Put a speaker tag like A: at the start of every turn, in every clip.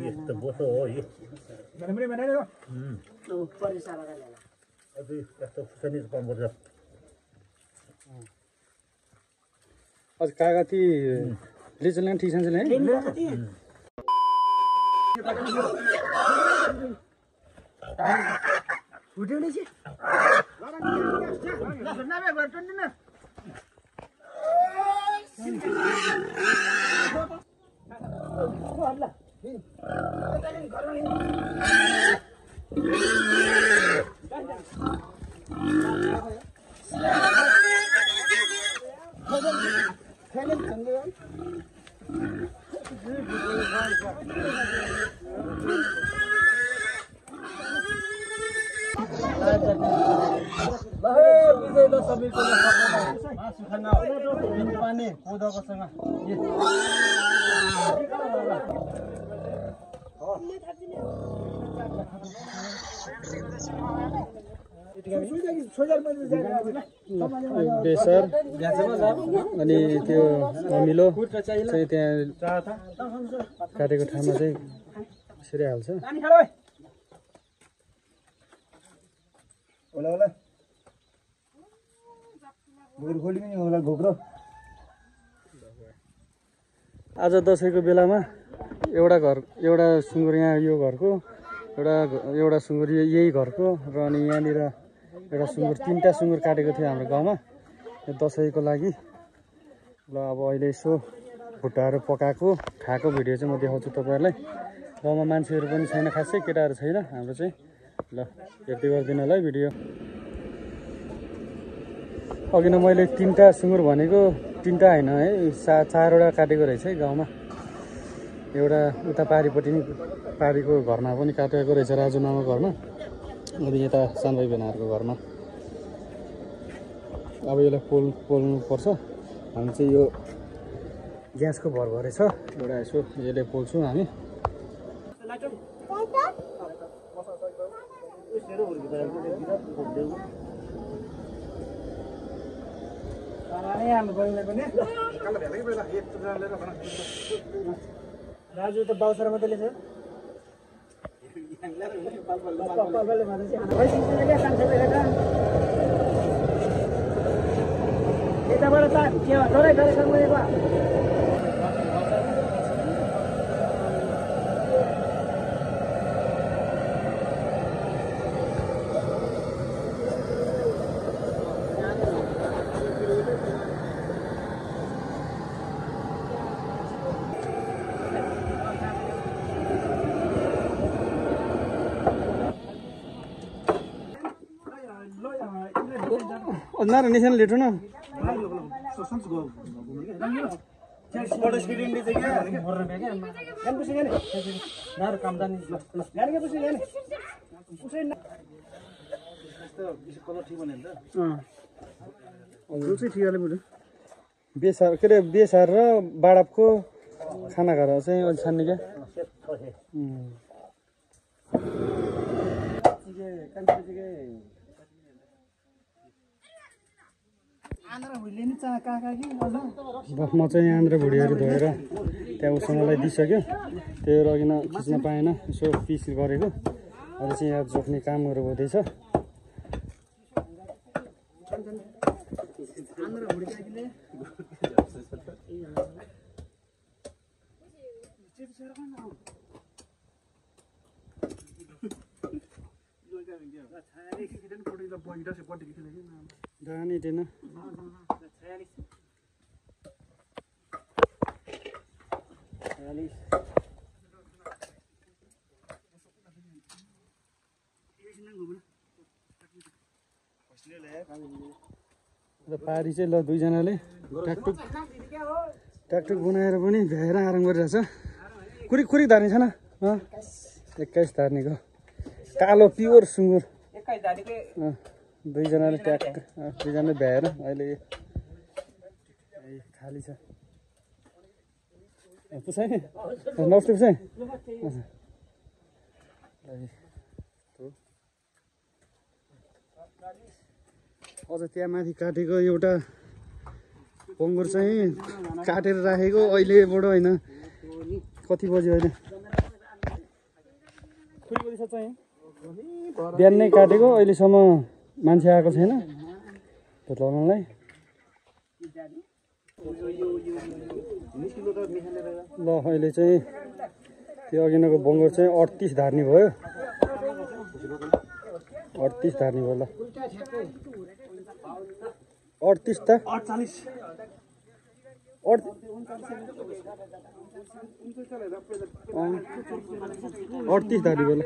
A: यस्तो बोसो हो यो यस्तो खुर्सानी पाउनुपर्छ
B: अझ कागती लिचलन ठीक छ नि बेसर अनि त्यो अमिलो चाहिँ त्यहाँ काटेको ठाउँमा चाहिँ यसरी हाल्छ आज दसैँको बेलामा एउटा सुँगुर यहाँ यो घरको एउटा सुँगुर यही घरको र अनि यहाँनिर एउटा सुँगुर 3टा सुँगुर काटेको थियो हाम्रो गाउँमा दसैँको लागि ल अब अहिले यसो भुट्टाहरू पकाएको खाएको भिडियो चाहिँ म देखाउँछु तपाईहरुलाई गाउँमा मान्छेहरू पनि छैन खासै केटाहरू छैन हाम्रो चाहिँ ल हेर्दै गर्दिनु होला है भिडियो अघि न मैले 3टा सुँगुर भनेको 3टा हैन है 4वटा काटेको रहेछ है गाउँमा एउटा उता पारीको घरमा पनि काटेको रहेछ राजु मामाको घरमा अनि यता सानभाइ भेनाहरूको घरमा अब यसलाई पोल्नु पर्छ हामी चाहिँ यो ग्यासको भरभरै छ एउटा यसो यसले पोल्छौँ हामी राजु त बाउसरा मात्रै लेख्छ यताबाट त के हो डरै नारा निशान लेटो न बेसार के अरे बेसार र बाडपको खाना घर चाहिँ अलि छान्ने क्या म चाहिँ आन्द्रा भुँडीहरू धोएर त्यहाँ उसँगलाई दिइसक्यो त्यो अघि खिच्न पाएन यसो पिस गरेको अहिले चाहिँ यहाँ जोख्ने कामहरू हुँदैछ जानी थिएन पारी चाहिँ ल दुईजनाले ट्याकटुक बनाएर पनि भ्याएर आराम गरिरहेछ कुरिक धार्ने छैन 21 धार्नेको कालो प्योर सुँगुर दुईजनाले भ्याएर अहिले खाली छ पुसाइ नमस्ते पुसाइ अझ त्यहाँ माथि काटेको एउटा बङ्गुर चाहिँ काटेर राखेको अहिलेबाट होइन कति बज्यो अहिले बिहान नै काटेको अहिलेसम्म मान्छे आएको छैन त्यो लगाउनलाई ल अहिले चाहिँ त्यो अघिनको बङ्गुर चाहिँ 38 धार्नी भयो 38 धार्नी भयो ल 38 त 48 धार्नी भयो ल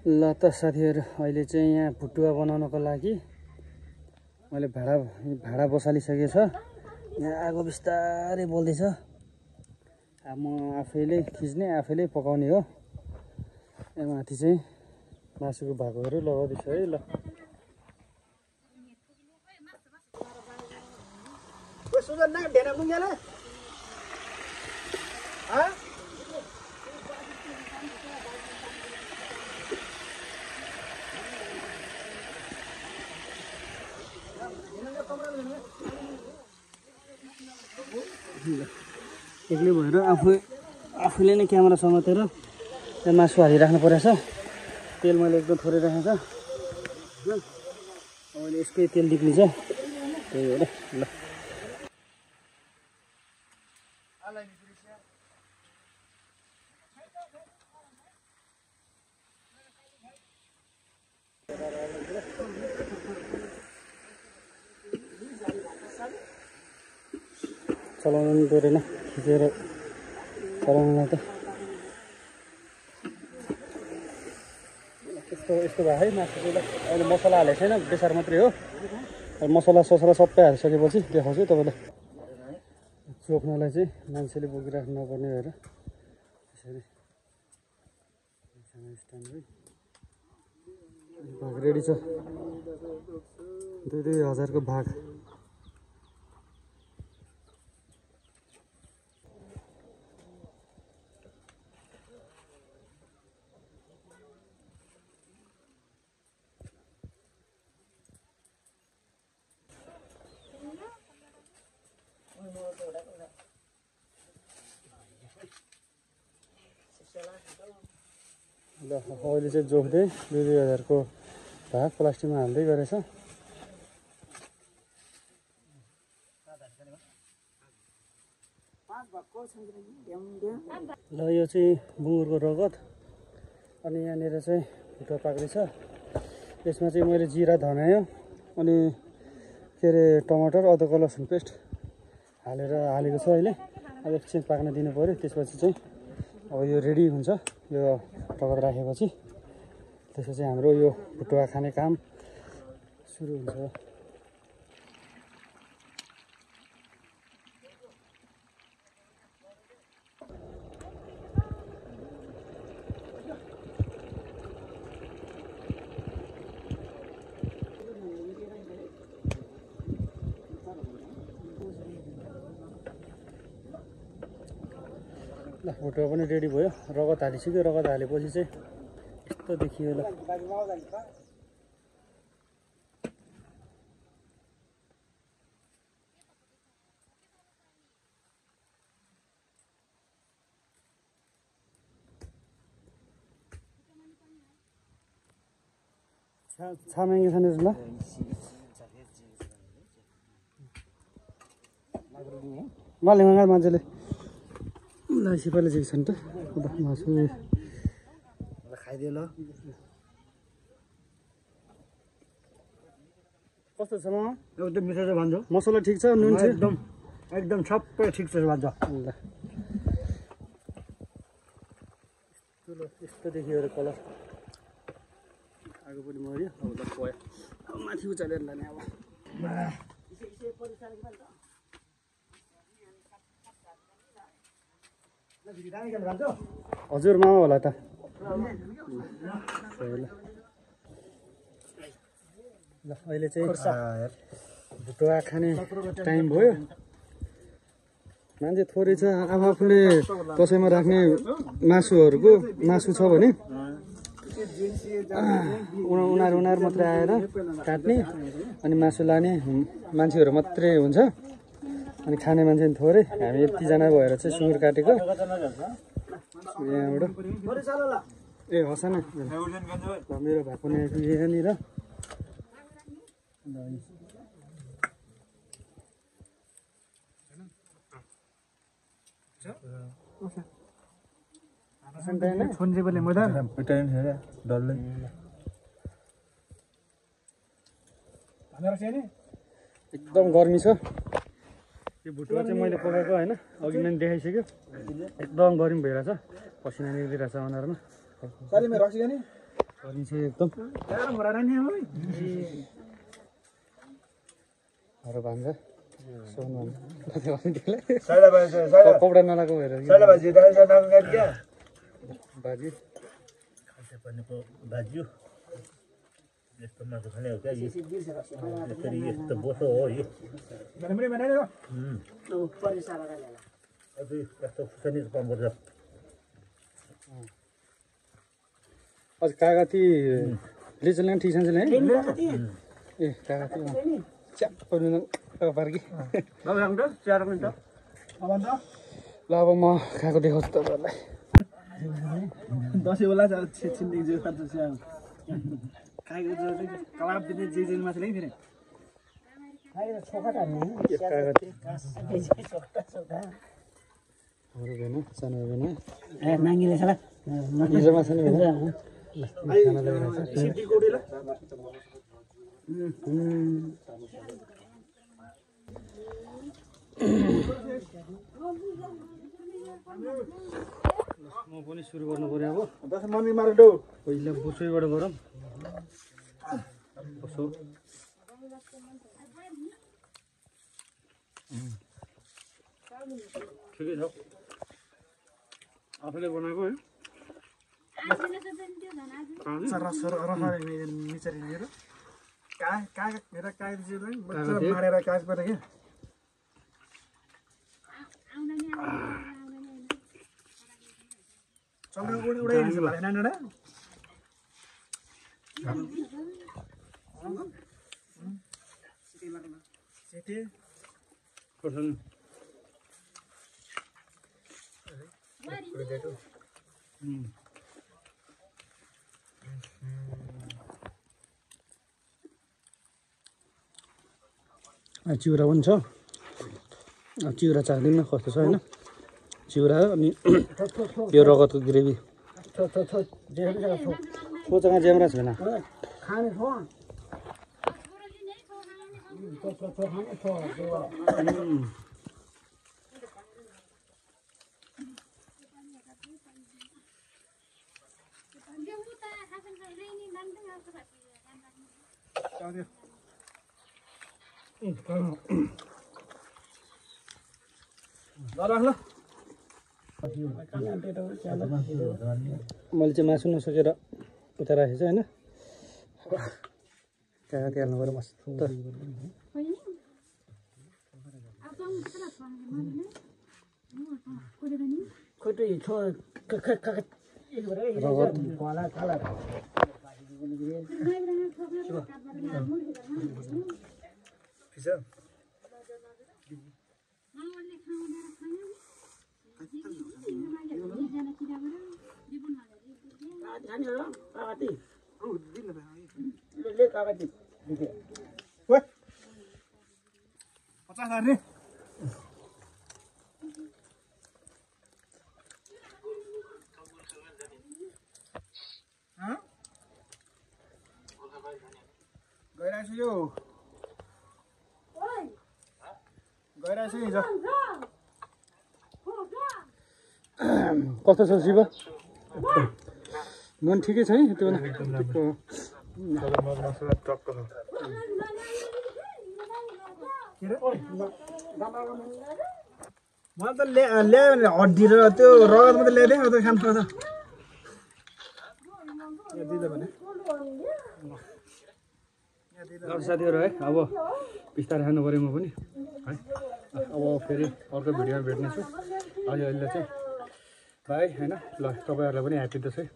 B: ल त साथीहरु अहिले चाहिँ यहाँ भुटुवा बनाउनको लागि मैले भाडा बसालिसकेको छ यहाँ आगो बिस्तारै बल्दैछ अब म आफैले खिच्ने आफैले पकाउने हो यहाँ माथि चाहिँ मासुको भागोहरू लगाउँदैछ है ल एक्लै भएर आफूले नै क्यामेरा समातेर त्यहाँ मासु हालिराख्नु परेछ तेल मैले एकदम थोरै राखेको छ अहिले यसकै तेल निक्लिन्छ त्यही हो र ल चलाउनु परेन खिचेर चलाउनुलाई त यस्तो भयो है मासु चाहिँ अहिले मसला हालेको छैन बेसार मात्रै हो मसला सबै हालिसकेपछि देखाउँछु तपाईँलाई चोप्नलाई चाहिँ मान्छेले बोकिराख्नु नपर्ने भएर त्यसरी भाग रेडी छ 2000 को भाग ल अहिले चाहिँ जोख्दै 2000 को भाग प्लास्टिकमा हाल्दै गरेछ ल यो चाहिँ बुङ्गुरको रगत अनि यहाँनिर चाहिँ भुटुवा पाक्दै छ यसमा चाहिँ मैले जिरा धनियाँ अनि के अरे टमाटर अदुवा लसुन पेस्ट हालेको छु अहिले अब एकछिन पाक्न दिनु पर्यो त्यसपछि चाहिँ अब यो रेडी हुन्छ यो रगत राखेपछि त्यसपछि हाम्रो यो भुटुवा खाने काम सुरु हुन्छ ल भुटुवा पनि रेडी भयो रगत हालिसक्यो रगत हालेपछि चाहिँ यस्तो देखियो ल छामेङ्गे छन् ल माले मगा मान्छेले मलाई सिपाले चाहिँ छन् त मासु
A: खाइदियो ल
B: कस्तो छ मामा
A: एकदम मिठो छ भन्छ
B: मसला ठिक छ नुन छ
A: एकदम एकदम सबै ठिक छ भन्छ
B: ल यस्तो देखियो अरे कलर आगो पनि मर्यो अब त पयो अब माथि उचालेर लाने अब हजुर मामा होला त ल अहिले चाहिँ भुटुवा खाने टाइम भयो मान्छे थोरै छ आफूले कसैमा राख्ने मासु छ भने उनीहरू मात्रै आएर काट्ने अनि मासु लाने मान्छेहरू मात्रै हुन्छ अनि खाने मान्छे पनि थोरै हामी यतिजना भएर चाहिँ सुँगुर काटेको यहाँबाट ए हसन मेरो भएको यहाँनिर एकदम गर्मी छ यो भुटुवा चाहिँ मैले पकाएको होइन अघि नै देखाइसक्यो एकदम गर्मी भइरहेछ पसिना निक्लिरहेछ अनुहारमा गर्मी छ एकदम भान्जा कपडा नलाएको भएर बाजी
A: भाज्यो यस्तो मासु खाने हो क्या यसरी यस्तो बोसो हो यो यस्तो खुर्सानी पाउनुपर्छ
B: अझ कागती लिचल ठिक छ ए कागती च्याप्प पार्की ल अब म खाएको देखाउँछु तपाईँहरूलाई
C: दसैँ बेला छिन्दिन्छ खाएको कलाप दिने जे मात्रै फेरि
B: कागती भेना सानो भेना
C: नाङ्गीले खाला
B: हिजोमा सानो भेना खाना लगाइरहेको म पनि सुरु गर्नु पर्यो अब
C: दसैँ मर्नी मार्दो
B: पहिला बुसैबाट गरौँ कसो ठिकै छ आफूले बनाएको है
C: मारेर काज पऱ्यो कि उडाइदिन्छ
B: चिउरा पनि छ चिउरा चाख्दिनँ कस्तो छ होइन चिउरा अनि यो रगतको ग्रेभी सोचमा ज्यामरा छैन मैले चाहिँ मासु नसकेर उता राखेको छु होइन कागती हाल्नु पऱ्यो मस्त
C: ओए 50 हार्ने गइरहेको छु यो गइरहेको छु हिजो
B: कस्तो छ शिव मन ठिकै छ है त्यो
A: मसला टक्क छ
C: मलाई त ल्यायो भने हड्डी र त्यो रगत मात्रै ल्याइदिएँ अब त खानु पर्छ दिँदा भने
B: साथीहरू है अब बिस्तारै खानु पऱ्यो म पनि है अब फेरि अर्को भिडियोमा भेट्नेछु अहिले चाहिँ बाई होइन ल तपाईँहरूलाई पनि ह्याप्पी दसैँ